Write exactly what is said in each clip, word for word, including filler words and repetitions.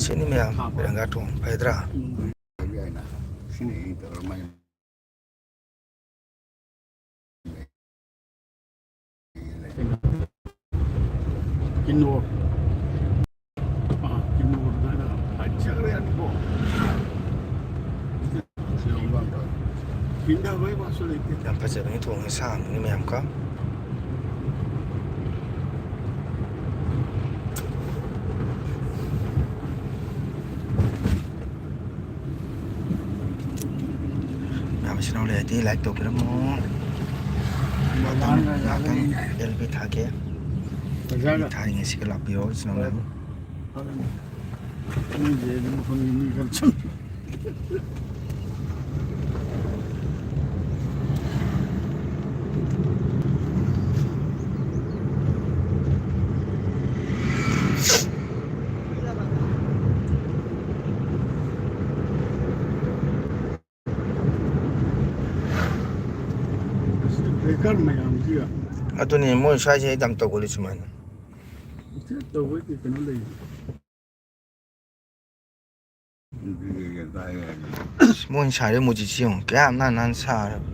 ꯁꯤꯅꯤ ꯃꯌꯥꯝ ꯕꯤꯔꯪꯒꯥ ꯊꯣꯡ ꯐꯩꯗ꯭ꯔꯥ? ꯀꯤꯅꯣ꯫ ꯑꯥ, ꯀꯤꯅꯣ ꯑꯗꯨꯃꯥꯏꯅ ꯍꯥꯏ ꯆꯠꯈ꯭ꯔꯦ ꯑꯗꯨꯀꯣ꯫ ꯍꯤꯡꯗꯕꯩ ꯋꯥꯁꯨ ꯂꯩꯇꯦ꯫ ꯌꯥꯝ ꯐꯖꯕꯅꯤ ꯊꯣꯡꯉꯤ ꯁꯥ ꯑꯃꯅꯤ ꯃꯌꯥꯝ ꯀꯣ꯫ ꯃꯌꯥꯝ ꯃꯁꯤꯡ ꯂꯩꯔꯗꯤ like ꯇꯧꯕꯤꯔꯝꯃꯣ꯫ ꯉꯥꯛꯇꯪ, ꯉꯥꯛꯇꯪ L B ꯊꯥꯒꯦ꯫ L B ꯊꯥꯔꯤꯉꯩꯁꯤꯒ ꯂꯥꯛꯄꯤꯔꯣ ꯏꯆꯤꯟ ꯏꯅꯥꯎ ꯃꯌꯥꯝ꯫ ꯂꯩꯀꯥꯏ ꯃꯌꯥꯝꯁꯤꯒ꯫ ꯑꯗꯨꯅꯤ ꯃꯣꯏ ꯁ꯭ꯋꯥꯏꯁꯦ ꯌꯥꯝ ꯇꯧꯒꯜꯂꯤ ꯁꯨꯃꯥꯏꯅ꯫ ꯇꯧꯕꯩꯗꯤ ꯀꯩꯅꯣ ꯂꯩ꯫ ꯑꯁ, ꯃꯣꯏꯅ ꯁꯥꯔꯤꯕ ꯃꯨꯖꯤꯠꯁꯤ ꯌꯦꯡꯉꯨ, ꯀꯌꯥꯝ ꯅꯥꯟ ꯅꯥꯟ ꯁꯥꯔꯕ꯫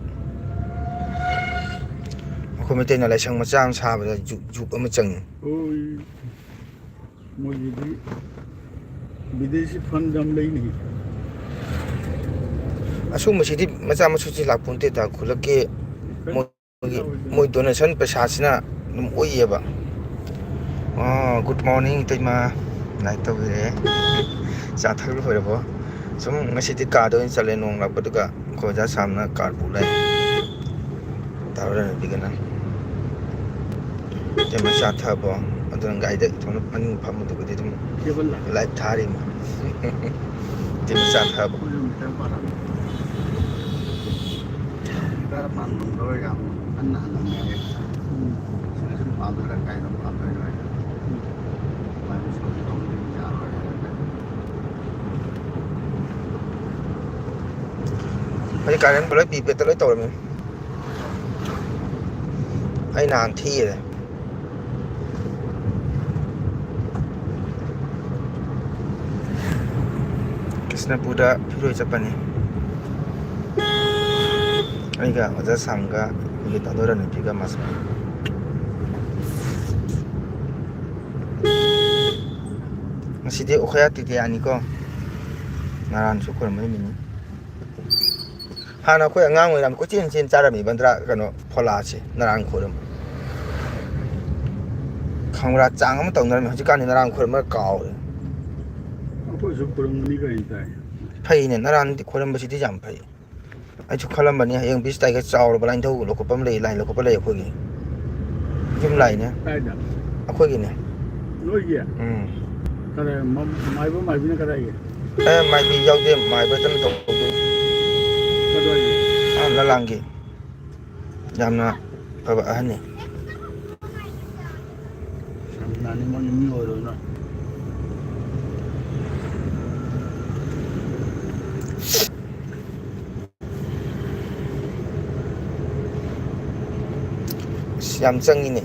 ꯑꯩꯈꯣꯏ ꯃꯩꯇꯩꯅ ꯂꯥꯏꯁꯪ ꯃꯆꯥ ꯑꯃ ꯁꯥꯕꯗ ꯖꯨꯛ, ꯖꯨꯛ ꯑꯃ ꯆꯪꯉꯤ꯫ ꯍꯣꯏ꯫ ꯃꯣꯏꯒꯤꯗꯤ ꯕꯤꯗꯦꯁꯤ ꯐꯟ ꯌꯥꯝ ꯂꯩꯅꯤ꯫ ꯑꯁꯨꯝꯕꯁꯤꯗꯤ ꯃꯆꯥ ꯃꯁꯨꯁꯤ ꯂꯥꯛꯄꯣꯟꯇꯦꯗ, ꯈꯨꯜꯂꯛꯀꯤ ꯃꯣꯏ ꯃꯣꯏꯒꯤ, ꯃꯣꯏ donation ꯄꯩꯁꯥꯁꯤꯅ ꯑꯗꯨꯝ ꯑꯣꯏꯌꯦꯕ꯫ ꯑꯣ, good morning ꯏꯇꯩꯃ꯫ Like ꯇꯧꯕꯤꯔꯦ꯫ ꯆꯥ ꯊꯛ ꯂꯣꯏꯔꯕꯣ? ꯁꯨꯝ ꯉꯁꯤꯗꯤ ꯀꯥꯗ ꯑꯣꯏꯅ ꯆꯠꯂꯦ, ꯅꯣꯡ ꯂꯥꯛꯄꯗꯨꯒ ꯑꯩꯈꯣꯏ ꯑꯣꯖꯥ ꯁꯥꯝꯅ ꯀꯥꯔ ꯄꯨ ꯂꯥꯛꯑꯦ꯫ ꯗꯥ ꯔꯅꯕꯤꯒꯅ꯫ ꯏꯇꯩꯃ ꯆꯥ ꯊꯛꯑꯕꯣ? ꯑꯗꯨꯅ ꯒꯥꯔꯤꯗ ꯏꯇꯣꯝꯇ ꯃꯅꯤꯡ ꯐꯝꯕꯗꯨꯕꯨꯗꯤ ꯑꯗꯨꯝ live ꯊꯥꯔꯤꯃꯤ꯫ ꯏꯇꯩꯃ ꯆꯥ ꯊꯛꯑꯕꯣ? ꯈꯔ ꯄꯥꯟꯕꯝꯗꯣ ꯌꯥꯝ ꯀꯟꯅ ꯍꯜꯂꯝꯃꯦ꯫ ꯎꯝ꯫ ꯁꯤꯗ ꯁꯨꯝ ꯄꯥꯟꯗꯣꯏꯔꯥ ꯀꯥꯏꯗ ꯄꯥꯟꯗꯣꯏꯅꯣ ꯍꯥꯏꯅ꯫ ꯎꯝ꯫ ꯑꯗꯨꯃꯥꯏꯅ ꯁꯨꯝ ꯇꯧꯗ꯭ꯔꯗꯤ ꯌꯥꯔꯣꯏ ꯍꯥꯏꯅ꯫ ꯍꯧꯖꯤꯛ current ꯂꯣꯏ prepaid ꯇ ꯂꯣꯏ ꯇꯧꯔꯝꯃꯤ꯫ ꯑꯩ ꯅꯍꯥꯟ ꯊꯤꯔꯦ꯫ ꯕꯤꯁꯅꯨꯄꯨꯔꯗ ꯐꯤꯔꯣꯏ ꯆꯠꯄꯅꯤ꯫ ꯑꯩꯒ ꯑꯣꯖꯥ ꯁꯥꯝꯒ, ꯑꯩꯈꯣꯏꯒꯤ ꯗꯥꯗꯣꯔ ꯅꯨꯄꯤꯒ ꯃꯥꯁ꯫ ꯉꯁꯤꯗꯤ ꯑꯣꯈꯌꯥ ꯇꯤꯇꯤꯌꯥꯅꯤꯀꯣ꯫ ꯅꯔꯥꯟꯁꯨ ꯈꯨꯔꯨꯝꯕ ꯅꯨꯃꯤꯠꯅꯤ꯫ ꯍꯥꯟꯅ ꯑꯩꯈꯣꯏ ꯑꯉꯥꯡ ꯑꯣꯏꯔꯤꯉꯩ ꯀꯣꯏꯆꯦꯟ ꯆꯦꯟ ꯆꯥꯔꯝꯃꯤ ꯕꯟꯗ꯭ꯔꯥ, ꯀꯩꯅꯣ, ꯐꯣꯂꯥꯁꯦ, ꯅꯔꯥꯡ ꯈꯣꯏꯔꯝ꯫ ꯈꯪꯕ꯭ꯔꯥ? ꯆꯥꯡ ꯑꯃ ꯇꯧꯅꯔꯝꯃꯤ꯫ ꯍꯧꯖꯤꯛꯀꯥꯟꯗꯤ ꯅꯔꯥꯡ ꯈꯣꯏꯔꯝꯕ ꯀꯥꯎꯔꯦ꯫ ꯑꯩꯈꯣꯏꯁꯨ ꯈꯨꯔꯨꯝꯒꯅꯤ ꯀꯩꯅꯣ ꯇꯥꯏ꯫ ꯐꯩꯅꯦ, ꯅꯔꯥꯡꯗꯤ ꯈꯣꯏꯔꯝꯕꯁꯤꯗꯤ ꯌꯥꯝ ꯐꯩ꯫ ꯑꯩꯁꯨ ꯈꯜꯂꯝꯕꯅꯤ, ꯍꯌꯦꯡ ꯕꯤꯁ ꯇꯥꯏꯒ ꯆꯥꯎꯔꯕ ꯂꯥꯏꯅꯤꯡꯊꯧ ꯂꯧꯈꯠꯄ ꯑꯃ ꯂꯩ, ꯂꯥꯏ ꯂꯧꯈꯠꯄ ꯂꯩ ꯑꯩꯈꯣꯏꯒꯤ꯫ ꯌꯨꯝ ꯂꯥꯏꯅꯦ꯫ ꯀꯥꯏꯗ? ꯑꯩꯈꯣꯏꯒꯤꯅꯦ꯫ ꯅꯣꯏꯒꯤ? ꯎꯝ꯫ ꯀꯗꯥꯏ? ꯃ-, ꯃꯥꯏꯕ ꯃꯥꯏꯕꯤꯅ ꯀꯗꯥꯏꯒꯤ? ꯑꯦ, ꯃꯥꯏꯕꯤ ꯌꯥꯎꯗꯦ, ꯃꯥꯏꯕ ꯇꯞꯅ ꯇꯧ-, ꯇꯧꯗꯣꯏ꯫ ꯀꯗꯥꯏꯒꯤ? ꯑꯥ, ꯂꯂꯥꯡꯒꯤ꯫ ꯌꯥꯝꯅ ꯐꯕ ꯑꯍꯟꯅꯤ꯫ ꯌꯥꯝ ꯅꯥꯅꯤꯡꯕ ꯃꯤ ꯑꯣꯏꯔꯣꯏ ꯅꯣꯏ꯫ ꯑꯁ, ꯌꯥꯝ ꯆꯪꯉꯤꯅꯦ꯫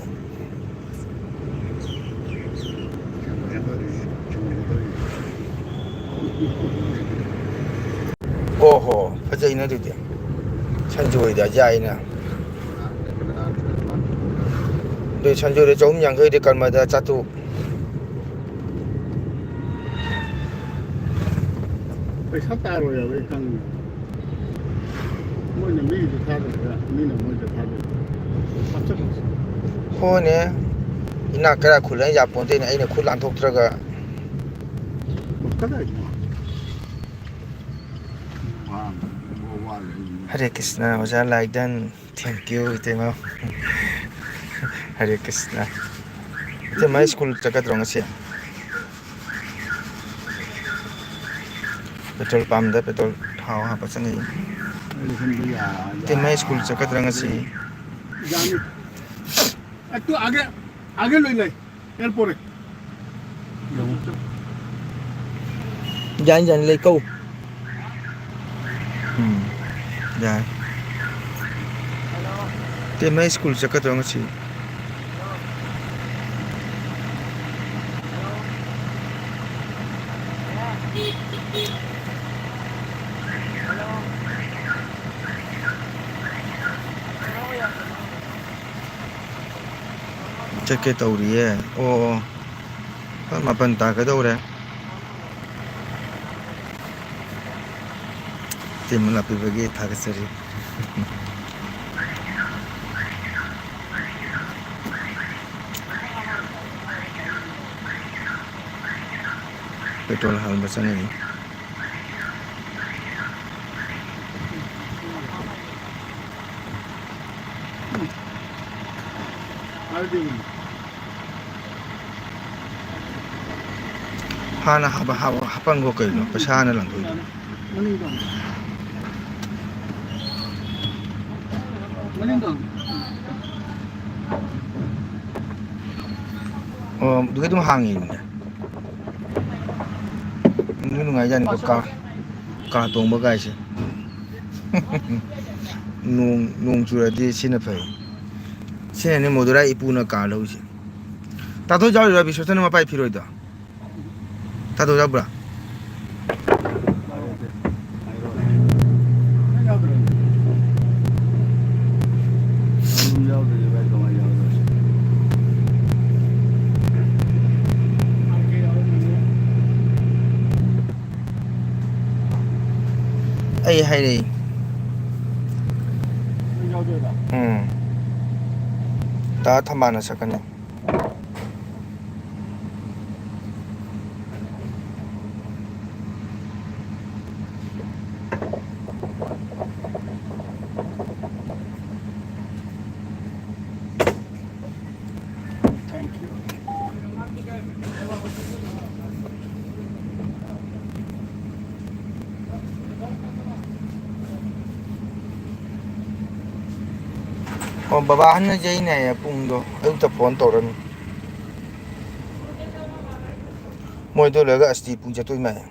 ꯑꯣ ꯍꯣ, ꯐꯖꯩꯅ ꯑꯗꯨꯗꯤ꯫ ꯁꯟꯖꯣꯏꯗ ꯌꯥꯏꯅ꯫ ꯑꯗꯨ ꯁꯟꯖꯣꯏꯗ ꯆꯍꯨꯝ ꯌꯥꯡꯈꯩꯗꯤ ꯀꯔꯃꯗ ꯆꯥꯇ꯭ꯔꯨꯛ꯫ ꯄꯩꯁꯥ ꯇꯥꯔꯣꯏ ꯍꯥꯏꯕ ꯑꯩ ꯈꯪꯉꯤ꯫ ꯃꯣꯏꯅ ꯃꯤꯒꯤꯗ ꯊꯥꯗꯣꯏꯔꯥ, ꯃꯤꯅ ꯃꯣꯏꯗ ꯊꯥꯗꯣꯏꯔꯥ? ꯄꯥꯛꯆꯠ ꯄꯥꯛꯆꯠ꯫ ꯍꯣꯏꯅꯦ, ꯏꯅꯥꯛ ꯀꯩꯔꯥꯛ ꯈꯨꯜꯂ ꯌꯥꯄꯣꯟꯇꯦꯅꯦ, ꯑꯩꯅ ꯈꯨꯠ ꯂꯥꯟꯊꯣꯛꯇ꯭ꯔꯒ꯫ ꯀꯗꯥꯏꯗꯅꯣ? ꯍꯔꯦ ꯀ꯭ꯔꯤꯁꯅ, ꯑꯣꯖꯥ ꯂꯥꯏꯗꯟ, thank you, ꯏꯇꯩꯃ꯫ ꯍꯔꯦ ꯀ꯭ꯔꯤꯁꯅ꯫ ꯏꯇꯩꯃ, ꯁ꯭ꯀꯨꯜ ꯆꯠꯀꯗ꯭ꯔꯣ ꯉꯁꯤ? ꯄꯦꯇ꯭ꯔꯣꯜ ꯄꯝꯗ ꯄꯦꯇ꯭ꯔꯣꯜ ꯊꯥꯎ ꯍꯥꯞꯄ ꯆꯪꯉꯛꯏ꯫ ꯏꯇꯩꯃ, ꯁ꯭ꯀꯨꯜ ꯆꯠꯀꯗ꯭ꯔꯥ ꯉꯁꯤ? ꯌꯥꯅꯤ꯫ ꯑꯦ, ꯇꯨ ꯑꯥꯒꯦ, ꯑꯥꯒꯦ ꯂꯣꯏ ꯂꯩ꯫ ꯑꯦꯌꯥꯔꯄꯣꯔꯠ꯫ ꯌꯥꯅꯤ, ꯌꯥꯅꯤ, ꯂꯩ ꯀꯧ꯫ ꯎꯝ, ꯌꯥꯏ꯫ ꯇꯦꯃꯩ ꯁ꯭ꯀꯨꯜ ꯆꯠꯀꯗ꯭ꯔꯣ ꯉꯁꯤ? ꯆꯠꯀꯦ ꯇꯧꯔꯤꯌꯦ꯫ ꯑꯣ, ꯑꯣ꯫ ꯄꯨꯡ ꯃꯥꯄꯟ ꯇꯥꯒꯗꯧꯔꯦ꯫ ꯇꯤꯝ ꯂꯥꯛꯄꯤꯕꯒꯤ ꯊꯥꯒꯠꯆꯔꯤ꯫ ꯄꯦꯇ꯭ꯔꯣꯜ ꯍꯥꯟꯕ ꯆꯪꯉꯤ꯫ ꯍꯥꯟꯅ ꯍꯥꯞꯄ-, ꯍꯥꯞꯄ-, ꯍꯥꯞꯄꯟꯒꯣ ꯀꯩꯅꯣ, ꯄꯩꯁꯥ ꯍꯥꯟꯅ ꯂꯪꯊꯣꯛꯏꯗꯣ꯫ ꯃꯅꯤꯡꯗꯣ꯫ ꯃꯅꯤꯡꯗꯣ꯫ ꯑꯣ, ꯑꯗꯨꯒꯤ ꯑꯗꯨꯝ ꯍꯥꯡꯉꯤꯅꯦ꯫ ꯅꯨꯡꯗꯤ ꯅꯨꯡꯉꯥꯏꯖꯥꯠꯅꯤꯀꯣ, ꯀꯥꯔ, ꯀꯥꯔ ꯇꯣꯡꯕ ꯀꯥꯏꯁꯦ꯫ ꯅꯣꯡ, ꯅꯣꯡ ꯆꯨꯔꯗꯤ ꯁꯤꯅ ꯐꯩ꯫ ꯁꯤꯅꯅꯦ ꯃꯣꯗꯨꯔꯥ ꯏꯄꯨꯅ ꯀꯥꯔ ꯂꯧꯔꯤꯁꯦ꯫ ꯇꯥꯊꯣꯏ ꯌꯥꯎꯔꯤꯔꯣ ꯕꯤꯁ꯭ꯋꯥꯁꯅ ꯃꯄꯥꯏ ꯐꯤꯔꯣꯏꯗꯣ? ꯇꯥꯗꯧ ꯌꯥꯎꯕ꯭ꯔꯥ? ꯑꯩ ꯍꯥꯏꯔꯛꯏ꯫ ꯎꯝ꯫ ꯇꯥ ꯊꯝꯕꯥꯜꯅ ꯁꯛꯀꯅꯤ꯫ ꯑꯣ, ꯕꯕꯥ ꯍꯟꯅ ꯌꯩꯅꯦ ꯍꯥꯏꯌꯦ ꯄꯨꯡꯗꯣ꯫ ꯑꯌꯨꯛꯇ ꯐꯣꯟ ꯇꯧꯔꯅꯤ꯫ ꯃꯣꯏꯗꯣ ꯂꯣꯏꯔꯒ ꯑꯁꯇꯤ ꯄꯨꯡ ꯆꯠꯇꯣꯏ ꯃꯥꯜꯂꯦ꯫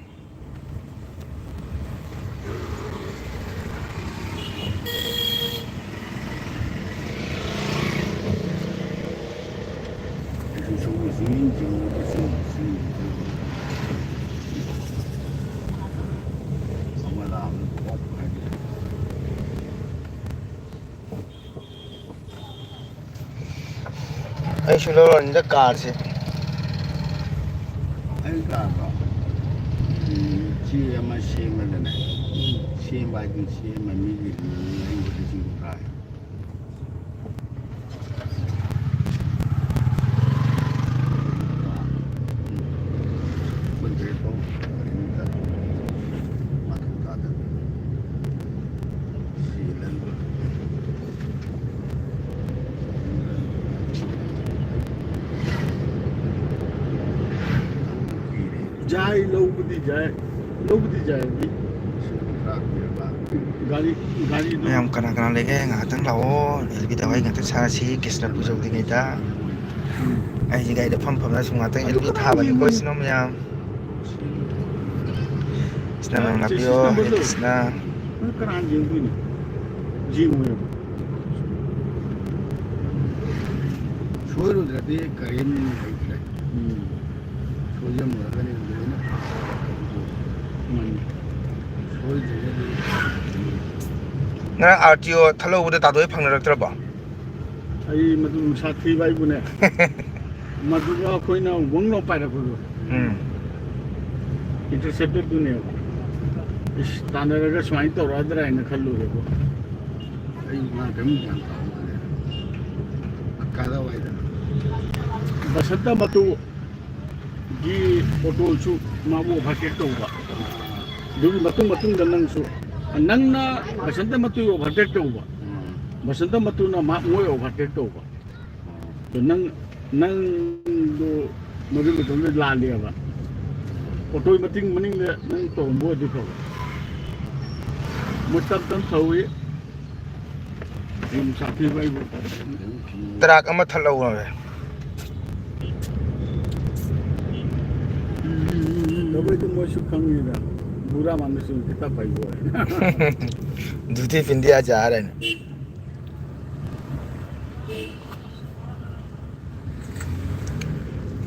ꯑꯩ ꯂꯧꯔꯅꯤꯗ ꯀꯥꯔꯁꯦ꯫ ꯑꯩ ꯀꯥꯔꯗꯣ, ꯎꯝ, ꯆꯦ ꯑꯃ ꯁꯦꯝꯃꯗꯅꯦ꯫ ꯎꯝ꯫ ꯁꯦꯝꯕ ꯍꯥꯏꯗꯤ ꯁꯦꯝꯕ ꯃꯤꯒꯤ ꯂꯩꯕꯗ ꯂꯤꯁꯤꯡ ꯀꯨꯟꯊ꯭ꯔꯥ꯫ ꯌꯥꯏ, ꯂꯧꯕꯗꯤ ꯌꯥꯏ, ꯂꯧꯕꯗꯤ ꯌꯥꯏ꯫ ꯒꯥꯔꯤ, ꯒꯥꯔꯤꯗꯣ ꯃꯌꯥꯝ ꯀꯅꯥ ꯀꯅꯥ ꯂꯩꯒꯦ? ꯉꯥꯏꯍꯥꯛꯇꯪ ꯂꯥꯛꯑꯣ, ꯑꯦꯜ ꯕꯤꯗ ꯋꯥꯔꯤ ꯉꯥꯛꯇꯪ ꯁꯥꯔꯁꯤ, ꯀ꯭ꯔꯤꯁꯅꯄꯨꯔ ꯌꯧꯗ꯭ꯔꯤꯉꯩꯗ꯫ ꯎꯝ꯫ ꯑꯩꯁꯦ ꯒꯥꯔꯤꯗ ꯐꯝ ꯐꯝꯅ ꯁꯨꯝ ꯉꯥꯛꯇꯪ ꯑꯦꯜ ꯕꯤ ꯊꯥꯕꯅꯤꯀꯣ, ꯏꯆꯤꯟ ꯏꯅꯥꯎ ꯃꯌꯥꯝ꯫ ꯏꯆꯤꯟ ꯏꯅꯥꯎ ꯃꯌꯥꯝ ꯂꯥꯛꯄꯤꯌꯣ, ꯍꯔꯦ ꯀ꯭ꯔꯤꯁꯅ꯫ ꯅꯪ ꯀꯅꯥ ꯌꯦꯡꯗꯣꯏꯅꯣ? ꯌꯦꯡꯉꯣ ꯌꯦꯡꯉꯣ꯫ ꯁꯣꯏꯔꯨꯗ꯭ꯔꯗꯤ ꯀꯔꯤꯝ ꯂꯩꯇ꯭ꯔꯦ꯫ ꯎꯝ꯫ ꯁꯣꯏꯖꯟꯕꯗꯅꯤ ꯂꯣꯏꯅ꯫ ꯃꯥꯅꯤ꯫ ꯁꯣꯏꯗ꯭ꯔꯒꯗꯤ꯫ ꯉꯔꯥꯡ ꯑꯥꯔ ꯇꯤ ꯑꯣ ꯊꯠꯍꯧꯕꯗ ꯇꯥꯗꯣꯏ ꯐꯪꯅꯔꯛꯇ꯭ꯔꯕꯣ? ꯑꯩ ꯃꯗꯨ ꯅꯨꯡꯁꯥ ꯊꯤꯕ ꯍꯥꯏꯕꯨꯅꯦ꯫ ꯃꯗꯨꯒ ꯑꯩꯈꯣꯏꯅ ꯋꯪ ꯂꯥꯎ ꯄꯥꯏꯔꯛꯄꯗꯣ꯫ ꯎꯝ꯫ ꯏꯟꯇꯔꯁꯦꯞꯇꯔꯗꯨꯅꯦꯕ꯫ ꯏꯁ, ꯇꯥꯟꯅꯔꯒ ꯁꯨꯃꯥꯏꯅ ꯇꯧꯔꯛꯑꯗ꯭ꯔꯥ ꯍꯥꯏꯅ ꯈꯜꯂꯨꯔꯦꯀꯣ꯫ ꯑꯩ ꯃꯥ ꯀꯔꯤꯝ ꯒ꯭ꯌꯥꯟ ꯇꯥꯕ ꯅꯠꯇꯦ꯫ ꯀꯥꯏꯗ ꯋꯥꯏꯗꯅꯣ? ꯕꯁꯟꯇ ꯃꯇꯨꯒꯤ ꯑꯣꯇꯣꯁꯨ ꯃꯥꯕꯨ ꯑꯣꯚꯔꯇꯦꯛ ꯇꯧꯕ꯫ ꯑꯗꯨꯒꯤ ꯃꯇꯨꯡ ꯃꯇꯨꯡꯗ ꯅꯪꯁꯨ, ꯅꯪꯅ ꯕꯁꯟꯇ ꯃꯇꯨꯒꯤ ꯑꯣꯚꯔꯇꯦꯛ ꯇꯧꯕ꯫ ꯕꯁꯟꯇ ꯃꯇꯨꯅ ꯃꯥ, ꯃꯣꯏ ꯑꯣꯚꯔꯇꯦꯛ ꯇꯧꯕ꯫ ꯑꯗꯣ ꯅꯪ, ꯅꯪꯗꯣ ꯃꯗꯨ ꯃꯇꯝꯗ ꯂꯥꯜꯂꯦꯕ꯫ ꯑꯣꯇꯣꯒꯤ ꯃꯇꯤꯡ ꯃꯅꯤꯡꯗ ꯅꯪ ꯇꯧꯔꯝꯕ ꯑꯣꯏꯔꯗꯤ ꯐꯕ꯫ ꯃꯣꯏ ꯇꯞ ꯇꯞ ꯊꯧꯏ꯫ ꯌꯥꯝ ꯁꯥꯊꯤꯕ ꯑꯩꯕꯨ꯫ ꯇ꯭ꯔꯥꯛ ꯑꯃ ꯊꯠꯍꯧꯔꯦ꯫ ꯇꯧꯕꯩꯗꯤ ꯃꯣꯏꯁꯨ ꯈꯪꯉꯤꯗ, ꯕꯨꯔꯥ ꯃꯥꯟꯕꯁꯤꯡ ꯈꯤꯇ ꯄꯩꯕ ꯑꯣꯏ꯫ ꯗꯨꯗꯤ ꯄꯤꯟꯗꯤꯌꯥ ꯖꯥ ꯔꯍꯦ ꯍꯥꯏꯅ꯫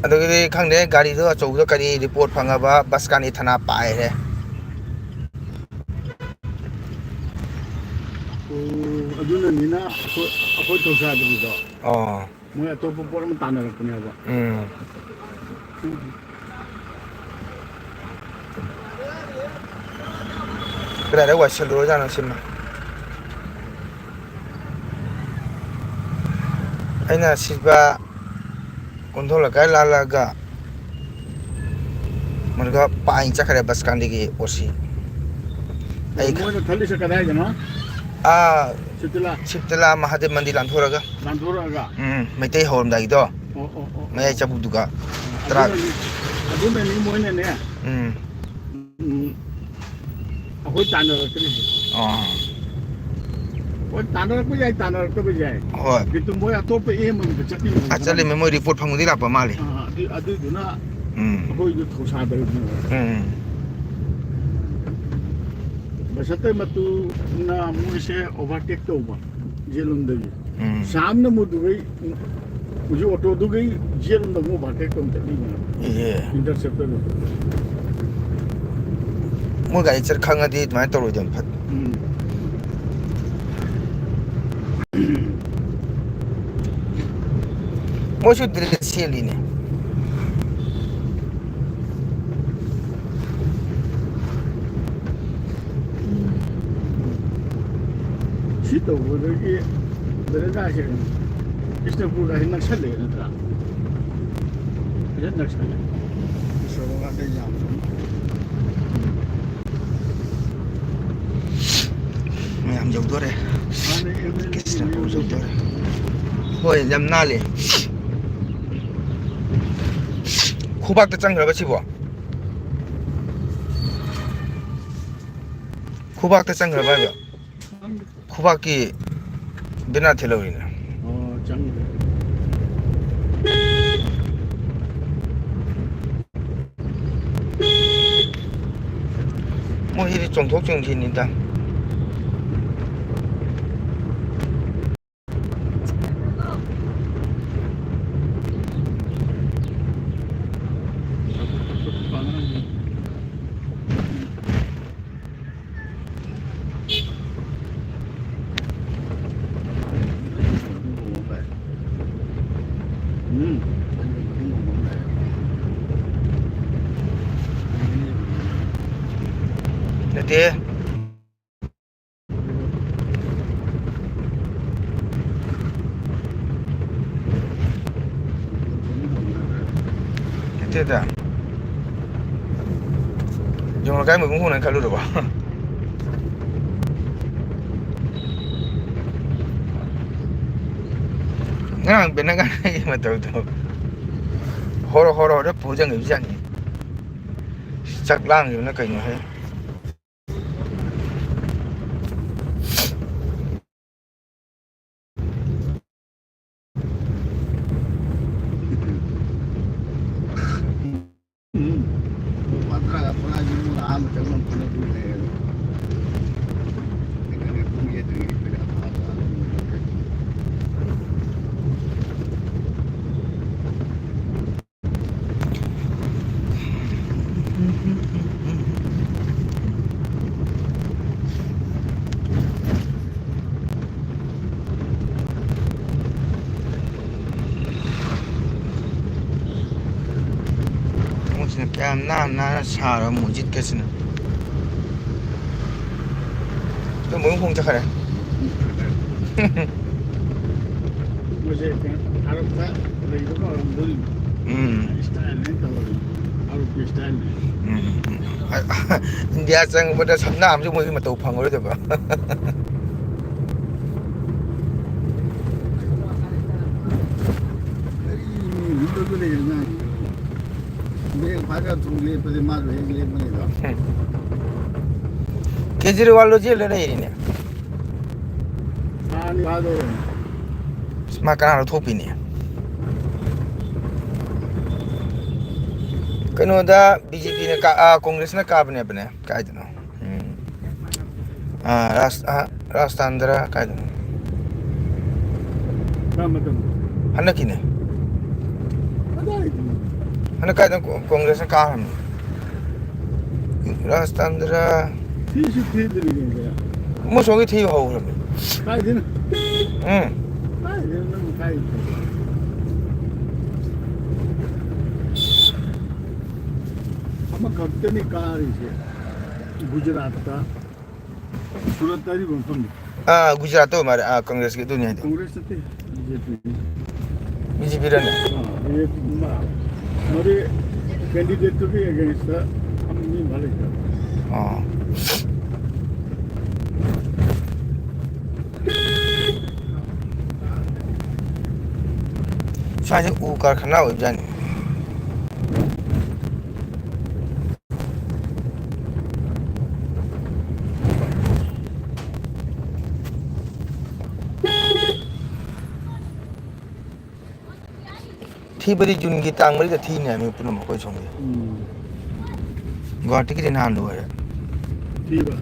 ꯑꯗꯨꯒꯤꯗꯤ ꯈꯪꯗꯦ, ꯒꯥꯔꯤꯗꯣ ꯑꯆꯧꯕꯗꯣ ꯀꯔꯤ ꯔꯤꯄꯣꯔꯠ ꯐꯪꯉꯕ, ꯕꯁ ꯀꯥꯅꯤ ꯊꯅꯥ ꯄꯥꯏꯔꯦ꯫ ꯑꯣ, ꯑꯗꯨꯅꯅꯤꯅ ꯑꯩꯈꯣꯏ, ꯑꯩꯈꯣꯏ ꯊꯧꯁꯥꯗꯕꯤꯗꯣ꯫ ꯑꯣ꯫ ꯃꯣꯏ ꯑꯇꯣꯞꯄ ꯄꯣꯠ ꯑꯃ ꯇꯥꯟꯅꯔꯛꯄꯅꯦꯕ꯫ ꯎꯝ꯫ ꯀꯗꯥꯏꯗ ꯋꯥꯏꯁꯜꯂꯨꯔꯖꯥꯠꯅꯣ ꯁꯤꯃ? ꯑꯩꯅ ꯁꯤꯕ ꯀꯣꯟꯊꯣꯡ ꯂꯩꯀꯥꯏ ꯂꯥꯜꯂꯛꯑꯒ ꯃꯗꯨꯒ ꯄꯥꯏꯅ ꯆꯠꯈ꯭ꯔꯦ ꯕꯁ ꯀꯥꯟꯗꯤꯒꯤ ꯑꯣ ꯁꯤ꯫ ꯑꯩ ꯃꯣꯏꯅ ꯈꯜꯂꯤꯁꯦ ꯀꯗꯥꯏꯗꯅꯣ? ꯑꯥ, ꯁꯤꯇꯤꯂꯥ꯫ ꯁꯤꯇꯤꯂꯥ ꯃꯍꯥꯗꯦꯕ ꯃꯟꯗꯤꯔ ꯂꯥꯟꯊꯣꯔꯒ꯫ ꯂꯥꯟꯊꯣꯔꯛꯑꯒ? ꯎꯝ, ꯃꯩꯇꯩ ꯍꯧꯔꯝꯗꯥꯏꯒꯤꯗꯣ꯫ ꯑꯣ, ꯑꯣ, ꯑꯣ, ꯃꯌꯥꯏ ꯑꯣ꯫ ꯆꯕꯨꯛꯇꯨꯒ꯫ ꯇꯔꯥ-, ꯑꯗꯨꯅꯅꯤ, ꯑꯗꯨꯅꯅꯤ ꯃꯣꯏꯅꯅꯦ꯫ ꯎꯝ꯫ ꯎꯝ꯫ ꯑꯩꯈꯣꯏ ꯇꯥꯟꯅꯔꯛꯇ꯭ꯔꯤꯁꯦ꯫ ꯑꯥ꯫ ꯍꯣꯏ, ꯇꯥꯟꯅꯔꯛꯄ ꯌꯥꯏ, ꯇꯥꯟꯅꯔꯛꯇꯕ ꯌꯥꯏ꯫ ꯍꯣꯏ꯫ ꯕꯤꯇꯨ ꯃꯣꯏ ꯑꯇꯣꯞꯄ ꯑꯦꯝ ꯑꯃꯗ ꯆꯠꯂꯤꯕ ꯑꯥ, ꯈꯪꯉꯕ? ꯆꯠꯂꯤꯃꯦ, ꯃꯣꯏ ꯔꯤꯄꯣꯔꯠ ꯐꯪꯕꯗꯤ ꯂꯥꯛꯄ ꯃꯥꯜꯂꯦ꯫ ꯑꯥ, ꯑꯗꯨ, ꯑꯗꯨꯗꯨꯅ ꯎꯝ꯫ ꯑꯩꯈꯣꯏꯗꯣ ꯊꯧꯁꯥꯗꯕꯅꯦꯕ꯫ ꯎꯝ꯫ ꯕꯁꯟꯇ ꯃꯇꯨꯅ ꯃꯣꯏꯁꯦ ꯑꯣꯚꯔꯇꯦꯛ ꯇꯧꯕ꯫ ꯌꯦꯠꯂꯣꯝꯗꯒꯤ꯫ ꯎꯝ꯫ ꯁꯥꯝꯅ ꯃꯨꯗꯨꯒꯩ, ꯍꯧꯖꯤꯛ ꯑꯣꯇꯣꯗꯨꯒꯩ ꯌꯦꯠꯂꯣꯝꯗ ꯑꯃꯨꯛ ꯑꯣꯚꯔꯇꯦꯛ ꯇꯧꯅ ꯆꯠꯂꯤꯅꯦ꯫ ꯏꯍꯦ꯫ ꯏꯟꯇꯔꯁꯦꯞꯇꯔꯗꯣ꯫ ꯃꯣꯏ ꯒꯥꯔꯤ ꯆꯠ ꯈꯪꯉꯗꯤ ꯑꯗꯨꯃꯥꯏꯅ ꯇꯧꯔꯣꯏꯗꯕꯅꯤ ꯐꯠ-꯫ ꯎꯝ꯫ ꯃꯣꯏꯁꯨ ꯗ꯭ꯔꯦꯁ ꯁꯦꯠꯂꯤꯅꯦ꯫ ꯁꯤ ꯇꯧꯕꯗꯒꯤ ꯕꯦꯔꯦꯟꯗꯥꯁꯦ ꯕꯤꯁꯅꯨꯄꯨꯔꯒ ꯍꯦꯛ ꯅꯛꯁꯜꯂꯛꯑꯦ ꯅꯠꯇ꯭ꯔꯥ? ꯐꯖꯅ ꯅꯛꯁꯜꯂꯦ꯫ ꯁꯣꯔꯣꯛ ꯉꯥꯛꯇ ꯌꯥꯝ ꯃꯌꯥꯝ ꯌꯧꯗꯣꯔꯦ꯫ ꯃꯥꯅꯦ, ꯑꯦꯝ ꯑꯦꯜ ꯑꯦ ꯀ꯭ꯔꯤꯁꯅꯄꯨꯔ ꯌꯧꯗꯣꯔꯦ꯫ ꯍꯣꯏ, ꯌꯥꯝ ꯅꯥꯜꯂꯦ꯫ ꯈꯨꯕꯥꯛꯇ ꯆꯪꯈ꯭ꯔꯕ ꯁꯤꯕꯣ? ꯈꯨꯕꯥꯛꯇ ꯆꯪꯈ꯭ꯔꯕ ꯍꯥꯏꯕ? ꯈꯨꯕꯥꯛꯀꯤ ꯕꯦꯅꯥ ꯊꯤꯜꯍꯧꯔꯤꯅꯦ꯫ ꯑꯣ, ꯆꯪꯈ꯭ꯔꯦ꯫ ꯃꯣꯏꯁꯤꯗꯤ ꯆꯣꯡꯊꯣꯛ ꯆꯣꯡꯁꯤꯟꯅꯤꯗ꯫ ꯇꯦ꯫ ꯅꯠꯇꯦꯗ꯫ ꯌꯣꯡ ꯂꯩꯀꯥꯏ ꯃꯕꯨꯡ ꯈꯣꯡꯅ ꯈꯜꯂꯨꯔꯕ? ꯉꯔꯥꯡ ꯕꯦꯅꯒꯥꯟꯒꯤ ꯃꯇꯧꯗꯣ ꯍꯣꯔꯣ ꯍꯣꯔꯣ ꯍꯣꯔꯣ ꯄꯨ ꯆꯪꯈꯤꯕ ꯖꯥꯠꯅꯤ꯫ ꯆꯥꯛ ꯂꯥꯡꯈꯤꯕꯅ ꯀꯩꯅꯣꯍꯦ? ꯃꯣꯏꯁꯤꯅ ꯀꯌꯥꯝ ꯅꯥꯟꯅ ꯅꯥꯟꯅ ꯁꯥꯔꯕ ꯃꯁꯖꯤꯠꯀꯁꯤꯅ꯫ ꯑꯗꯨ ꯃꯣꯏ ꯍꯣꯡ ꯆꯠꯈ꯭ꯔꯦ꯫ ꯃꯣꯏꯁꯦ ꯀꯩꯅꯣ, ꯑꯔꯕꯇ ꯂꯩꯕ ꯀꯧꯔꯝꯗꯣꯔꯤꯅꯤ꯫ ꯎꯝ꯫ ꯏꯁꯇꯥꯏꯜꯅꯦ ꯇꯧꯔꯤ꯫ ꯑꯔꯕꯀꯤ ꯏꯁꯇꯥꯏꯜꯅꯦ꯫ ꯎꯝ꯫ ꯏꯟꯗꯤꯌꯥ ꯆꯪꯕꯗ ꯁꯝꯅꯥ ꯑꯃꯁꯨ ꯃꯣꯏꯒꯤ ꯃꯇꯧ ꯐꯪꯉꯔꯣꯏꯗꯕ꯫ ꯀꯔꯤ ꯃꯤ ꯍꯨꯟꯗꯣꯛꯑꯒ ꯂꯩꯔ ꯉꯥꯡꯉꯤꯗꯣ? ꯕ꯭ꯔꯦꯛ ꯐꯥꯖ ꯊꯨ ꯂꯦꯞꯄꯗꯤ ꯃꯥꯁꯨ ꯍꯦꯛ ꯂꯦꯞꯄꯅꯤꯗꯣ꯫ ꯀꯦꯖꯔꯤꯋꯥꯜꯗꯣ ꯖꯦꯜꯗ ꯂꯩꯔꯤꯅꯦ꯫ ꯃꯥꯅꯤ, ꯃꯥꯗꯣ꯫ ꯃꯥ ꯀꯅꯥ ꯂꯧꯊꯣꯛꯄꯤꯅꯤ? ꯀꯩꯅꯣꯗ ꯕꯤ ꯖꯦ ꯄꯤꯅ ꯀꯥ-, ꯑꯥ, ꯀꯣꯡꯒ꯭ꯔꯦꯁꯅ ꯀꯥꯕꯅꯦꯕꯅꯦ꯫ ꯀꯥꯏꯗꯅꯣ? ꯎꯝ꯫ ꯑꯥ, ꯔꯥꯁ-, ꯑꯥ, ꯔꯥꯖꯇꯥꯟꯗ꯭ꯔ ꯀꯥꯏꯗꯅꯣ? ꯀꯔꯝꯕ ꯃꯇꯝꯗ? ꯍꯟꯗꯛꯀꯤꯅꯦ꯫ ꯀꯗꯥꯏꯗꯅꯣ? ꯍꯟꯗꯛ ꯀꯥꯏꯗꯅꯣ ꯀꯣ-, ꯀꯣꯡꯒ꯭ꯔꯦꯁꯅ ꯀꯥꯈ꯭ꯔꯕꯅꯤ꯫ ꯔꯥꯖꯇꯥꯟꯗ꯭ꯔ꯫ ꯊꯤꯁꯨ ꯊꯤꯗ꯭ꯔꯤ ꯀꯩꯅꯣ꯫ ꯃꯣꯏ ꯁꯣꯝꯒꯤ ꯊꯤꯕ ꯍꯧꯈ꯭ꯔꯕꯅꯤ꯫ ꯀꯥꯏꯗꯩꯅꯣ? ꯎꯝ꯫ ꯀꯥꯏꯗꯩꯅꯣ ꯅꯪ ꯀꯥꯏꯗꯩꯅꯣ? ꯑꯃꯈꯛꯇꯅꯤ ꯀꯥꯔꯤꯁꯦ꯫ ꯒꯨꯖꯔꯥꯠꯇ, ꯁꯨꯔꯠ ꯍꯥꯏꯔꯤꯕ ꯃꯐꯝꯗꯣ꯫ ꯑꯥ, ꯒꯨꯖꯔꯥꯠꯇ ꯑꯣꯏ ꯃꯥꯜꯂꯦ꯫ ꯑꯥ, ꯀꯪꯒ꯭ꯔꯦꯁꯀꯤ ꯑꯗꯨꯅꯤ ꯍꯥꯏꯗꯣ꯫ ꯀꯪꯒ꯭ꯔꯦꯁ ꯅꯠꯇꯦ, B J P. B J ꯄꯤꯔꯅꯦ? ꯑꯥ, ꯕꯤ ꯖꯦ ꯄꯤ꯫ ꯃꯥ, ꯃꯗꯨ ꯀꯦꯟꯗꯤꯗꯦꯠꯇꯨꯒꯤ ꯑꯦꯒꯦꯟꯁꯇ ꯐꯝꯃꯤ ꯃꯥ ꯂꯩꯇꯕ꯫ ꯑꯥ꯫ ꯁ꯭ꯋꯥꯏꯁꯦ ꯎ ꯀꯔꯈꯥꯅ ꯑꯣꯏꯕꯖꯥꯠꯅꯤ꯫ ꯊꯤꯕꯗꯤ ꯖꯨꯟꯒꯤ ꯇꯥꯡ ꯃꯔꯤꯗ ꯊꯤꯅꯤ ꯍꯥꯏꯕꯅꯤ ꯄꯨꯝꯅꯃꯛ ꯑꯩꯈꯣꯏ ꯁꯣꯝꯒꯤ꯫ ꯎꯝ꯫ ꯒꯨꯋꯥꯍꯥꯇꯤꯒꯤꯗꯤ ꯅꯍꯥꯟ ꯂꯣꯏꯔꯦ꯫ ꯊꯤꯕ?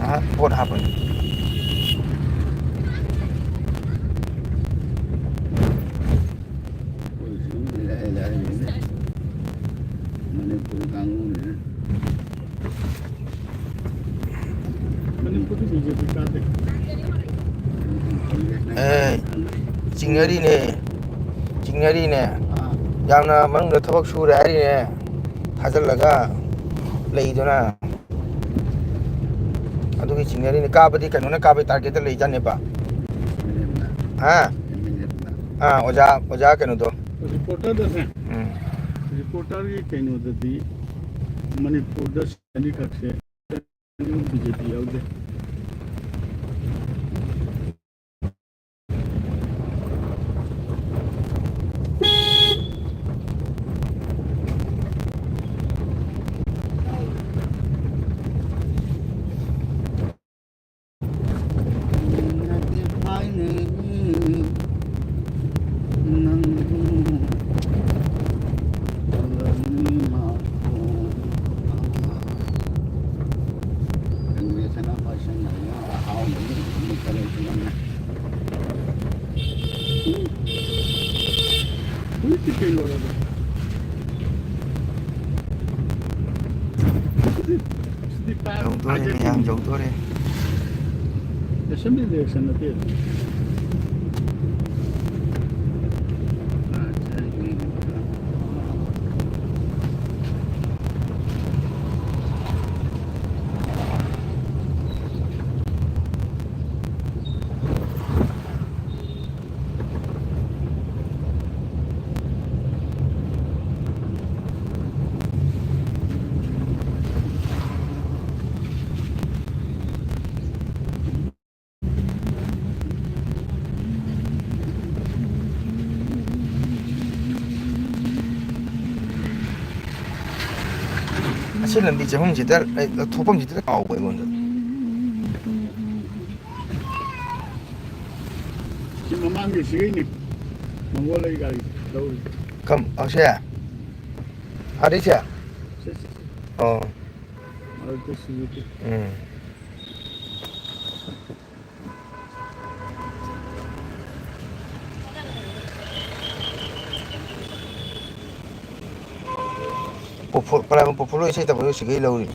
ꯑꯍ, ꯄꯣꯠ ꯍꯥꯞꯄꯅꯤ꯫ ꯑꯩꯈꯣꯏ ꯁꯨꯝ ꯂꯩꯔ ꯂꯩꯔ ꯂꯩꯔꯦ꯫ ꯃꯅꯤꯄꯨꯔ ꯀꯥꯡꯕꯨꯅꯤꯅ꯫ ꯃꯅꯤꯄꯨꯔꯗꯤ ꯕꯤ ꯖꯦ ꯄꯤ ꯀꯥꯗꯦ꯫ ꯑꯦ, ꯆꯤꯡꯅꯔꯤꯅꯦ, ꯆꯤꯡꯅꯔꯤꯅꯦ꯫ ꯑꯥ꯫ ꯌꯥꯝꯅ ꯃꯅꯨꯡꯗ ꯊꯕꯛ ꯁꯨꯔꯦ ꯍꯥꯏꯔꯤꯅꯦ, ꯊꯥꯖꯤꯜꯂꯒ ꯂꯩꯗꯨꯅ꯫ ꯑꯗꯨꯒꯤ ꯆꯤꯡꯅꯔꯤꯅꯦ꯫ ꯀꯥꯕꯗꯤ ꯀꯩꯅꯣꯅ ꯀꯥꯕꯩ ꯇꯥꯔꯒꯦꯠꯇ ꯂꯩꯖꯥꯠꯅꯦꯕ꯫ ꯍꯥ? ꯑꯥ, ꯑꯣꯖꯥ, ꯑꯣꯖꯥ ꯀꯩꯅꯣꯗꯣ꯫ ꯔꯤꯄꯣꯔꯇꯔꯗꯅꯦ, ꯎꯝ꯫ ꯔꯤꯄꯣꯔꯇꯔꯒꯤ ꯀꯩꯅꯣꯗꯗꯤ ꯃꯅꯤꯄꯨꯔꯗ ꯑꯅꯤꯈꯛꯁꯦ ꯕꯤ ꯖꯦ ꯄꯤ ꯌꯥꯎꯗꯦ꯫ ꯍꯧꯖꯤꯛꯇꯤ ꯀꯩ ꯂꯣꯏꯔꯕ? ꯁꯤꯗꯤ, ꯁꯤꯗꯤ ꯄꯥꯏ-, ꯌꯧꯗꯣꯔꯦ, ꯄꯥꯏꯖꯠ ꯃꯌꯥꯝ ꯌꯧꯗꯣꯔꯦ꯫ Assembly election ꯅꯠꯇꯦ꯫ ꯁꯤ ꯂꯝꯕꯤ ꯆꯪꯐꯝꯁꯤꯗ, ꯑꯩ ꯊꯣꯛꯐꯝꯁꯤꯗ ꯀꯥꯎꯕ ꯑꯩꯉꯣꯟꯗ꯫ ꯁꯤ ꯃꯃꯥꯡꯒꯤ ꯁꯤꯒꯤꯅꯤ꯫ ꯃꯪꯒꯣꯜ ꯑꯩ ꯒꯥꯔꯤ ꯂꯧꯔꯤ꯫ ꯀꯝ-, ꯑꯁꯦ? ꯑꯥꯗꯩꯁꯦ? ꯁꯤ, ꯁꯤ, ꯁꯤ꯫ ꯑꯣ꯫ ꯃꯔꯛꯇ ꯁꯤꯖꯤꯠꯇꯤ꯫ ꯎꯝ꯫ ꯄꯣꯐꯣ-, ꯀꯅꯥꯅꯣ ꯄꯣꯐꯣꯂꯣ ꯏꯁꯩ ꯇꯝꯕꯗꯣ ꯁꯤꯒꯩ ꯂꯧꯔꯤ?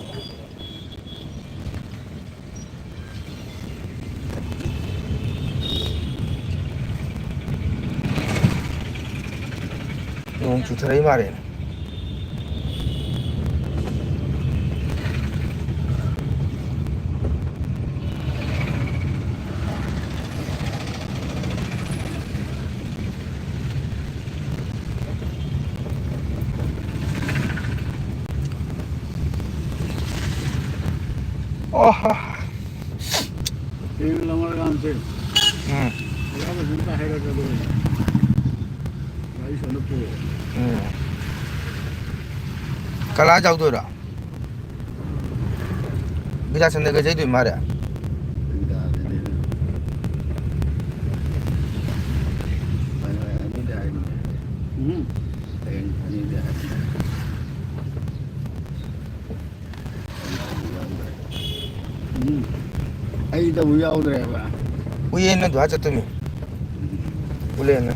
ꯅꯣꯡ ꯆꯨꯊꯔꯛꯏ ꯃꯥꯜꯂꯦ꯫ ꯑꯣ꯫ ꯍꯌꯦꯡ ꯂꯧꯔꯀꯥꯟꯁꯦ꯫ ꯎꯝ꯫ ꯑꯌꯥꯝꯕ ꯑꯗꯨꯝ ꯍꯥꯏꯔꯛꯀꯗꯧꯕꯅꯦ꯫ ꯒꯥꯔꯤ ꯁꯣꯝꯗ ꯄꯨꯔꯛꯑꯣ꯫ ꯎꯝ꯫ ꯀꯂꯥ ꯌꯥꯎꯗꯣꯏꯔꯣ? ꯕꯤꯗ꯭ꯌꯥꯆꯟꯗ꯭ꯔꯒ ꯆꯠꯇꯣꯏ ꯃꯥꯔꯦ꯫ ꯎꯝ꯫ ꯎꯝ꯫ ꯑꯩꯗꯕꯨ ꯌꯥꯎꯗ꯭ꯔꯦꯕ꯫ ꯎꯌꯦꯟ ꯑꯗꯨ ꯆꯠꯇꯣꯏꯅꯤ꯫ ꯎꯂꯦꯟꯅ꯫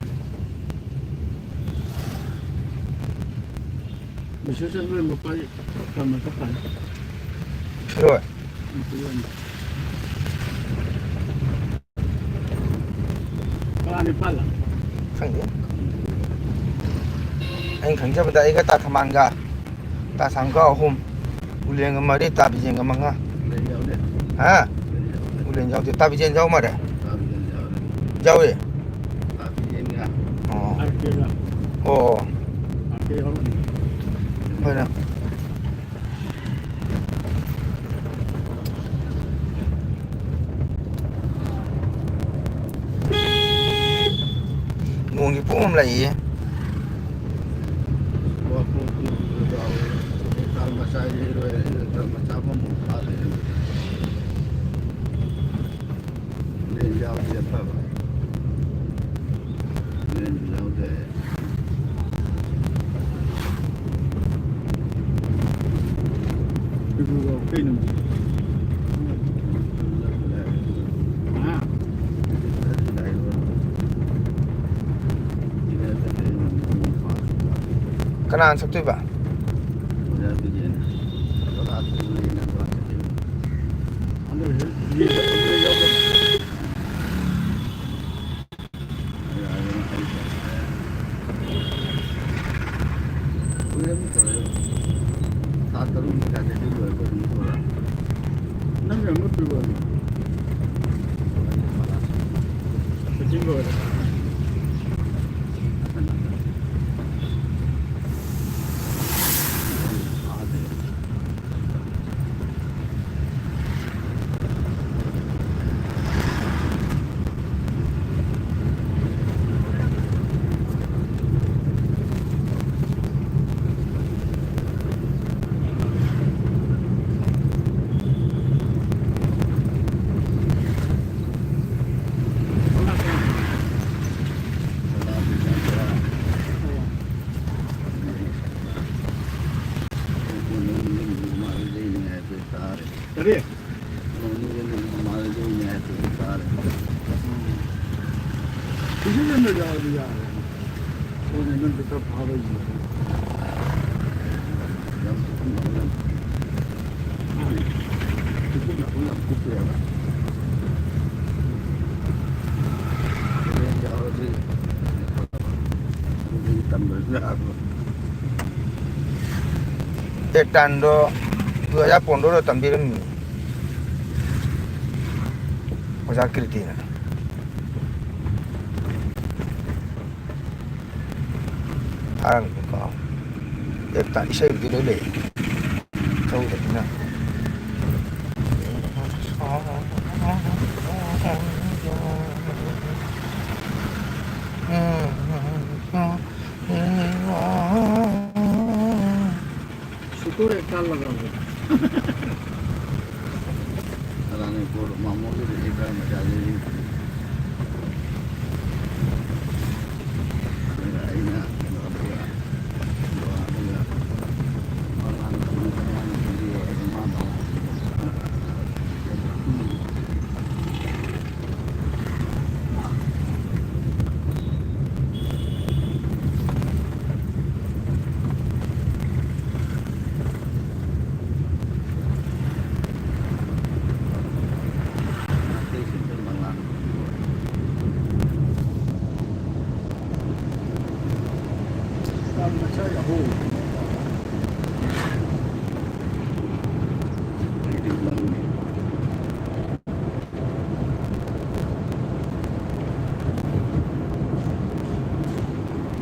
ꯕꯤꯁꯦꯁꯟ ꯂꯣꯏ ꯃꯄꯥꯏ ꯇꯝꯅ ꯆꯠꯈ꯭ꯔꯅꯤ꯫ ꯐꯤꯔꯣꯏ꯫ ꯎꯝ, ꯐꯤꯔꯣꯏꯅꯤ꯫ ꯇꯔꯥꯅꯤꯄꯥꯜꯂ? ꯈꯪꯗꯦ꯫ ꯑꯩꯅ ꯈꯪꯖꯕꯗ ꯑꯩꯒ ꯇꯥ ꯊꯝꯕꯥꯜꯒ, ꯇꯥ ꯁꯥꯡꯒ ꯑꯍꯨꯝ, ꯎꯂꯦꯟꯒ ꯃꯔꯤ, ꯇꯥ ꯕꯤꯖꯦꯟꯒ ꯃꯉꯥ꯫ ꯎꯂꯦꯟ ꯌꯥꯎꯗꯦ꯫ ꯍꯥ? ꯎꯂꯦꯟ ꯌꯥꯎꯗꯦ꯫ ꯎꯂꯦꯟ ꯌꯥꯎꯗꯦ꯫ ꯇꯥ ꯕꯤꯖꯦꯟ ꯌꯥꯎꯔꯦ꯫ ꯇꯥ ꯕꯤꯖꯦꯟ ꯌꯥꯎꯔꯦ꯫ ꯌꯥꯎꯋꯦ? ꯇꯥ ꯕꯤꯖꯦꯟꯒ꯫ ꯑꯣ꯫ ꯑꯥꯔ ꯀꯦꯒ꯫ ꯑꯣ꯫ ꯑꯥꯔ ꯀꯦ ꯌꯥꯎꯔꯝꯃꯤ꯫ ꯍꯣꯏꯅꯦ꯫ ꯅꯣꯡꯁꯤ ꯄꯨꯡ ꯑꯃ ꯂꯥꯛꯏꯌꯦ꯫ ꯃꯆꯥ ꯑꯃꯃꯨꯛ ꯐꯥꯗꯣꯏꯅꯦ꯫ ꯂꯦꯟ ꯌꯥꯎꯔꯗꯤ ꯑꯐꯕ꯫ ꯂꯦꯟ ꯌꯥꯎꯗꯦ꯫ ꯀꯩꯅꯣ? ꯍꯥ? ꯀꯅꯥꯅ ꯁꯛꯇꯣꯏꯕ? ꯅꯪ ꯌꯥꯝ ꯃꯨꯠꯄꯩ ꯋꯥꯅꯤ꯫ ꯐꯤꯠꯇꯤꯡ ꯂꯣꯏꯔꯦ꯫ ꯀꯔꯤ? ꯁꯤꯖꯤꯟꯅꯕ ꯌꯥꯎꯔꯗꯤ ꯌꯥꯔꯦ꯫ ꯍꯣꯏꯅꯦ, ꯅꯪꯁꯨ ꯈꯔ ꯐꯥꯕ ꯌꯦꯡꯉꯣ꯫ ꯌꯥꯝ ꯀꯨꯞꯅ ꯌꯥꯝ ꯀꯨꯞꯅ ꯌꯥꯝ ꯀꯨꯞꯄꯦꯕ꯫ ꯌꯥꯎꯔꯗꯤ ꯑꯗꯨꯗꯤ ꯇꯝꯗ꯭ꯔꯁꯨ ꯌꯥꯔꯕ꯫ ꯑꯦꯛ ꯇꯥꯟꯗꯣ ꯇꯨ ꯍꯖꯥꯔ ꯄꯣꯟꯗ꯭ꯔꯣꯗ ꯇꯝꯕꯤꯔꯝꯃꯤ ꯑꯣꯖꯥ ꯀꯤꯔꯇꯤꯅ꯫ ꯊꯥꯔꯝꯃꯤꯀꯣ꯫ ꯑꯦꯛ ꯇꯥꯟ ꯏꯁꯩꯕꯨꯗꯤ ꯂꯣꯏ ꯂꯩ꯫ ꯊꯧꯗꯕꯅꯤꯅ꯫ ꯁꯨꯠ ꯇꯣꯔꯦ ꯀꯜꯂꯒ ꯑꯃꯨꯛ꯫ ꯑꯗꯥꯅꯤ ꯄꯣꯠ ꯃꯥꯃꯣꯒꯤꯗꯤ ꯏꯕ꯭ꯔꯥꯍꯤꯝ ꯃꯆꯥꯁꯦ ꯌꯦꯡꯁꯤ꯫ ꯑꯩꯅ ꯀꯩꯅꯣ ꯇꯧꯔꯒ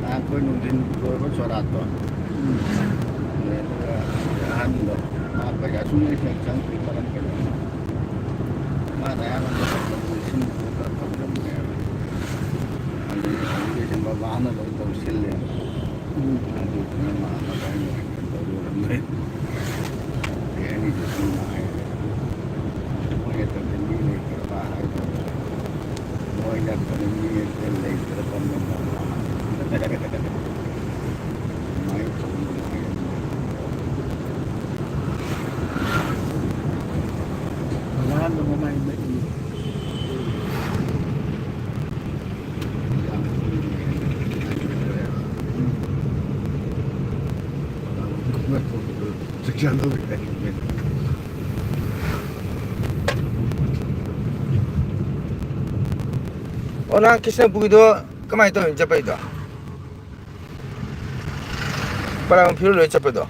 ꯅꯍꯥꯟ ꯑꯩꯈꯣꯏ ꯅꯨꯡꯊꯤꯟ ꯀꯣꯏꯕ ꯁꯣꯔꯥꯠꯇꯣ꯫ ꯎꯝ꯫ ꯑꯗꯨꯒ ꯑꯍꯟꯗꯣ, ꯃꯥ ꯄꯩꯁꯥ ꯁꯨꯡꯂꯩ ꯆꯪ-, ꯆꯪꯗ꯭ꯔꯤ ꯃꯔꯝ ꯀꯩꯅꯣ? ꯃꯥꯅ ꯑꯌꯥꯝꯕ ꯂꯤꯁꯤꯡ ꯅꯤꯐꯨ ꯈꯔ ꯐꯪꯉꯝꯃꯦꯕ꯫ ꯑꯗꯨꯗꯤ ꯑꯗꯨꯒꯤꯁꯨ ꯃꯃꯥꯅ ꯂꯣꯏ ꯇꯧꯁꯤꯜꯂꯦꯕ꯫ ꯎꯝ꯫ ꯑꯗꯨꯗꯨꯅ ꯃꯥ ꯃꯆꯥꯅ ꯇꯧꯔꯨꯔꯝꯃꯦ꯫ ꯀꯩ ꯍꯥꯏꯅꯤ, ꯅꯨꯡꯉꯥꯏꯔꯦ꯫ ꯃꯣꯏ ꯅꯠꯇꯕꯗ ꯃꯤ ꯂꯩꯇ꯭ꯔꯕ ꯍꯥꯏꯗꯣ꯫ ꯃꯣꯏ ꯅꯠꯇꯅ ꯃꯤ ꯑꯝꯇ ꯂꯩꯇ꯭ꯔꯕ ꯃꯇꯝꯗ꯫ ꯑꯗꯨꯃꯥꯏꯅ ꯇꯧꯕ ꯅꯨꯡꯉꯥꯏꯔꯦ꯫ ꯑꯉꯥꯡꯗꯣ ꯃꯃꯥꯏ ꯃꯠꯂꯤ꯫ ꯑꯣ, ꯅꯍꯥꯟ ꯀ꯭ꯔꯤꯁꯅꯄꯨꯔꯒꯤꯗꯣ ꯀꯃꯥꯏꯅ ꯇꯧꯔꯤꯅꯣ ꯆꯠꯄꯩꯗꯣ? ꯄꯔꯥ ꯐꯤꯔꯣꯜ ꯂꯣꯏ ꯆꯠꯄꯗꯣ?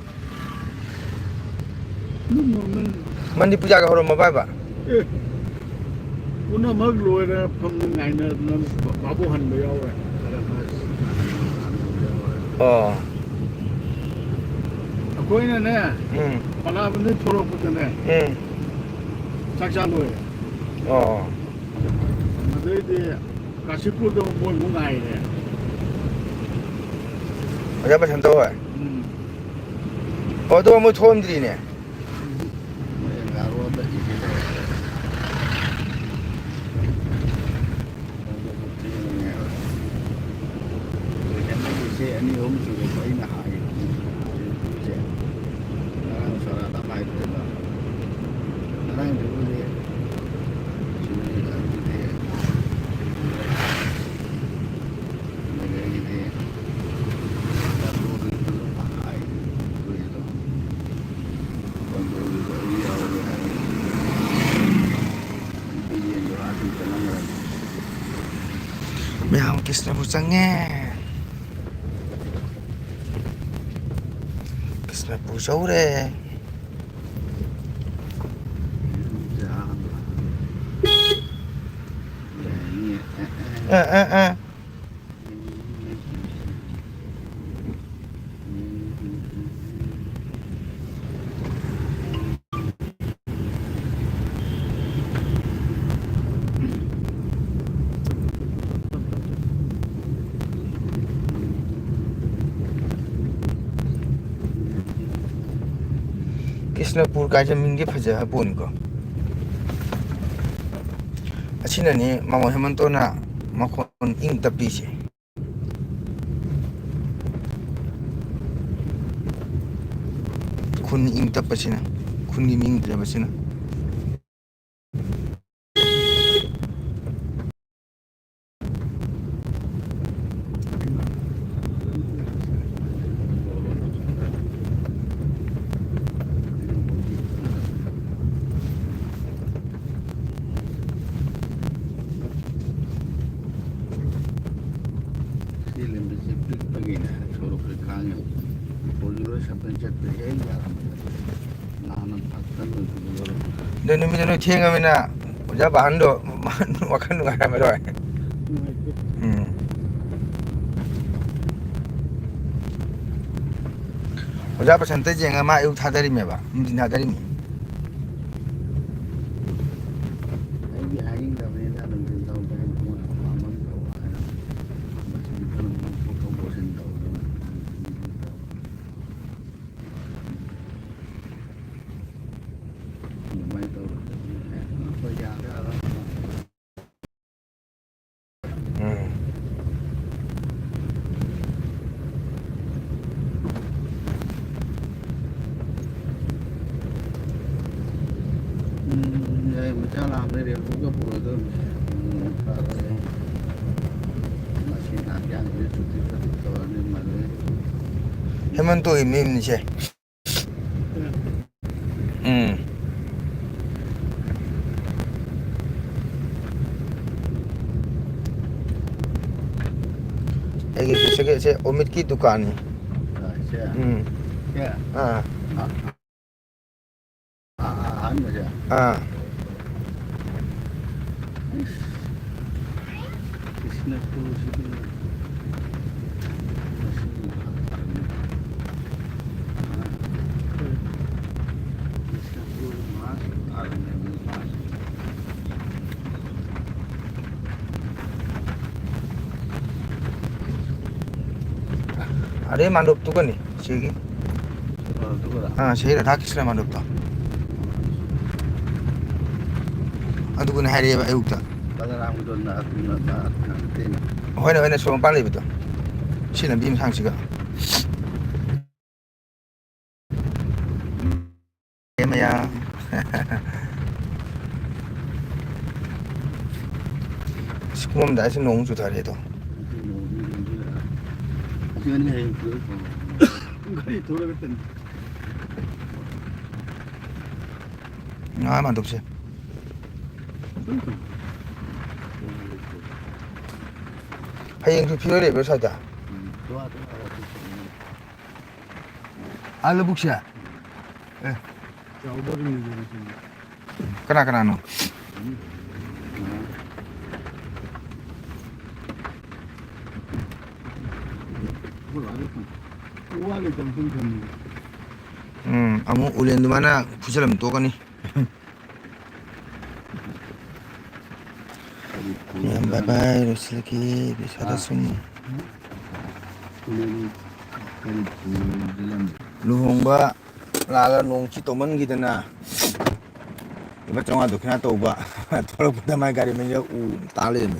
ꯃꯟꯗꯤ ꯄꯨꯖꯥꯒ ꯍꯧꯔꯝꯃꯕ ꯍꯥꯏꯕ? ꯑꯦ, ꯄꯨꯝꯅꯃꯛ ꯂꯣꯏꯔꯦ, ꯐꯝ ꯉꯥꯏꯅꯗꯅ ꯚꯥꯕꯣꯛ ꯍꯟꯕ ꯌꯥꯎꯔꯦ꯫ ꯑꯣ꯫ ꯑꯩꯈꯣꯏꯅꯅꯦ, ꯎꯝ꯫ ꯄꯂꯥꯕꯟꯗꯩ ꯊꯣꯛꯂꯛꯄꯗꯅꯦ, ꯎꯝ꯫ ꯆꯥꯛ ꯆꯥ ꯂꯣꯏꯔꯦ꯫ ꯑꯣ꯫ ꯑꯗꯩꯗꯤ ꯀꯥꯁꯤꯄꯨꯔꯗ ꯃꯣꯏ ꯑꯃꯨꯛ ꯉꯥꯏꯔꯦ꯫ ꯑꯣꯖꯥ ꯕꯁꯟꯇ ꯍꯣꯏ? ꯎꯝ꯫ ꯑꯗꯣ ꯃꯣꯏ ꯊꯣꯛꯑꯝꯗ꯭ꯔꯤꯅꯦ꯫ ꯂꯣꯏꯁꯟꯕꯒꯤꯁꯦ ꯑꯅꯤ ꯑꯍꯨꯝ ꯁꯨꯔꯦꯀꯣ ꯑꯩꯅ ꯍꯥꯏꯔꯤꯁꯦ꯫ ꯉꯔꯥꯡ ꯁꯣꯔꯥꯠ ꯑꯃ ꯍꯥꯏꯕꯗꯨꯗ꯫ ꯉꯔꯥꯡꯗꯨꯕꯨꯗꯤ ꯁꯨꯔꯦ, ꯑꯗꯨꯗꯤ ꯑꯗꯨꯗꯒꯤꯗꯤ ꯃꯌꯥꯝ ꯀ꯭ꯔꯤꯁꯅꯄꯨꯔ ꯆꯪꯉꯦ꯫ ꯀ꯭ꯔꯤꯁꯅꯄꯨꯔ ꯆꯧꯔꯦ꯫ ꯑ, ꯑ, ꯑ꯫ ꯀ꯭ꯔꯤꯁꯅꯄꯨꯔ ꯀꯥꯏꯁꯦ ꯃꯤꯡꯗꯤ ꯐꯖ ꯄꯣꯠꯅꯤꯀꯣ꯫ ꯑꯁꯤꯅꯅꯤ ꯃꯃꯣ ꯍꯦꯃꯟꯇꯣꯅ ꯃꯈꯣꯟ ꯏꯪ ꯇꯞꯄꯤꯁꯦ꯫ ꯈꯨꯟ ꯏꯪ ꯇꯞꯄꯁꯤꯅ, ꯈꯨꯟꯒꯤ ꯃꯤ ꯏꯪꯗ꯭ꯔꯕꯁꯤꯅ꯫ ꯁꯤ ꯂꯝꯕꯤꯁꯦ ꯄꯤꯛꯄꯒꯤꯅꯦ, ꯁꯣꯔꯣꯛꯁꯦ ꯈꯥꯡꯉꯦ꯫ ꯄꯣꯂꯤꯔꯣ ꯁꯝꯄꯜ ꯆꯠꯄ ꯍꯦꯛ ꯌꯥꯔꯝꯗ꯭ꯔꯦ꯫ ꯅꯍꯥꯟ ꯐꯖꯅ ꯂꯣꯏꯁꯤꯜꯂꯨꯔꯦ꯫ ꯑꯗꯣ ꯅꯨꯃꯤꯠꯇꯣ ꯅꯣꯏ ꯊꯦꯡꯉꯃꯤꯅ ꯑꯣꯖꯥ ꯕꯍꯟꯗꯣ ꯋꯥꯈꯜ ꯅꯨꯡꯉꯥꯏꯔꯝꯃꯔꯣꯏ꯫ ꯅꯨꯡꯉꯥꯏꯇꯦ꯫ ꯎꯝ꯫ ꯑꯣꯖꯥ ꯕꯁꯟꯇ ꯌꯦꯡꯉ ꯃꯥ ꯑꯌꯨꯛ ꯊꯥꯗꯔꯤꯃꯦꯕ, ꯅꯨꯡꯊꯤꯟ ꯊꯥꯗꯔꯤꯃꯤ꯫ ꯑꯩꯗꯤ ꯍꯥꯏꯅꯤꯡꯗꯕꯅꯤꯗ, ꯅꯨꯡꯊꯤꯟ ꯇꯧꯒꯦ ꯍꯥꯏꯅ ꯃꯣꯏꯅ ꯑꯄꯥꯝꯕ ꯑꯃ ꯇꯧ ꯍꯥꯏꯔ ꯃꯁꯤꯗꯤ ꯀꯔꯝꯕ ꯄꯣꯠꯊꯣꯛ ꯄꯣꯠꯁꯤꯟ ꯇꯧꯗꯅ꯫ ꯃꯆꯥ ꯂꯥꯛꯑꯝꯃꯦ, ꯔꯦꯝꯕꯨꯒ ꯄꯨꯔꯗꯧꯔꯤꯕꯅꯦ꯫ ꯎꯝ, ꯐꯔꯦ꯫ ꯉꯁꯤ ꯅꯍꯥꯟ ꯌꯥꯝ ꯆꯨꯝꯗꯤ ꯐꯖꯅ ꯇꯧꯔꯅꯤ ꯃꯥꯜꯂꯦ꯫ ꯍꯦꯃꯟꯇꯣꯒꯤ ꯃꯌꯨꯝꯅꯤꯁꯦ꯫ ꯎꯝ꯫ ꯑꯩꯒꯤ ꯁꯦ, ꯁꯦ ꯑꯣꯃꯤꯠꯀꯤ ꯗꯨꯀꯥꯟꯅꯤ꯫ ꯑ, ꯁꯦ꯫ ꯎꯝ꯫ ꯁꯦ꯫ ꯑꯥ꯫ ꯑ, ꯑ, ꯑꯍꯥꯟꯕꯁꯦ꯫ ꯑꯥ꯫ ꯏꯁ꯫ ꯀ꯭ꯔꯤꯁꯅꯄꯨꯔꯁꯤꯗꯤ ꯃꯁꯤꯗꯤ ꯐꯔꯛ ꯇꯥꯔꯝꯃꯦ꯫ ꯀ꯭ꯔꯤꯁꯅꯄꯨꯔ ꯃꯥꯁ ꯇꯥꯔꯝꯃꯦ ꯃꯥꯁꯦ꯫ ꯑꯗꯩ ꯃꯥꯟꯗꯣꯞꯇꯨꯒꯅꯤ ꯁꯤꯒꯤ꯫ ꯑ, ꯑꯗꯨꯒ ꯑꯥ, ꯁꯤ ꯔꯥꯙꯥ ꯀ꯭ꯔꯤꯁꯅ ꯃꯥꯟꯗꯣꯞꯇꯣ꯫ ꯑꯗꯨꯒꯅꯦ ꯍꯥꯏꯔꯛꯑꯦꯕ ꯑꯌꯨꯛꯇ꯫ ꯕꯂꯔꯥꯝꯒꯤꯗꯣ ꯅ-, ꯅ-, ꯅ-, ꯅꯠꯇꯦꯅꯦ꯫ ꯍꯣꯏꯅꯦ, ꯍꯣꯏꯅꯦ, ꯁꯣꯔꯣꯛ ꯃꯄꯥꯟ ꯂꯩꯕꯗꯣ꯫ ꯁꯤ ꯂꯝꯕꯤ ꯃꯁꯥꯡꯁꯤꯒ꯫ ꯑꯦ ꯃꯌꯥ꯫ ꯑꯁ, ꯀꯨꯝꯃꯝꯗꯥꯏꯁꯨ ꯅꯣꯡ ꯆꯨꯊꯔꯦꯗꯣ꯫ ꯉꯥ ꯃꯥꯟꯗꯣꯞꯁꯦ꯫ ꯍꯌꯦꯡꯁꯨ ꯐꯤꯔꯣꯏ ꯂꯩꯕ꯭ꯔꯥ ꯁ꯭ꯋꯥꯏꯗ? ꯑꯥ, ꯂꯧꯕꯨꯛꯁꯦ? ꯑꯦ꯫ ꯀꯅꯥ ꯀꯅꯥꯅꯣ? ꯎꯝ, ꯑꯃꯨꯛ ꯎꯂꯦꯟꯗꯨ ꯃꯥꯅ ꯐꯨꯖꯜꯂꯝ ꯇꯣꯛꯀꯅꯤ꯫ ꯌꯥꯝ ꯕꯥꯏ ꯕꯥꯏ ꯂꯣꯏꯁꯤꯜꯂꯒꯦ, ꯄꯩꯁꯥꯗ ꯁꯨꯝ꯫ ꯂꯨꯍꯣꯡꯕ ꯂꯥꯛꯑꯒ ꯅꯣꯡ ꯆꯤ ꯇꯧꯃꯟꯈꯤꯗꯅ ꯂꯨꯄꯥ ꯆꯥꯝꯃꯉꯥ ꯗꯈꯤꯅꯥ ꯇꯧꯕ꯫ ꯊꯣꯛꯂꯛꯄꯗ ꯃꯥꯏ ꯒꯥꯔꯤ ꯃꯅꯤꯡꯗ ꯎ ꯇꯥ ꯂꯩꯔꯝꯃꯦ꯫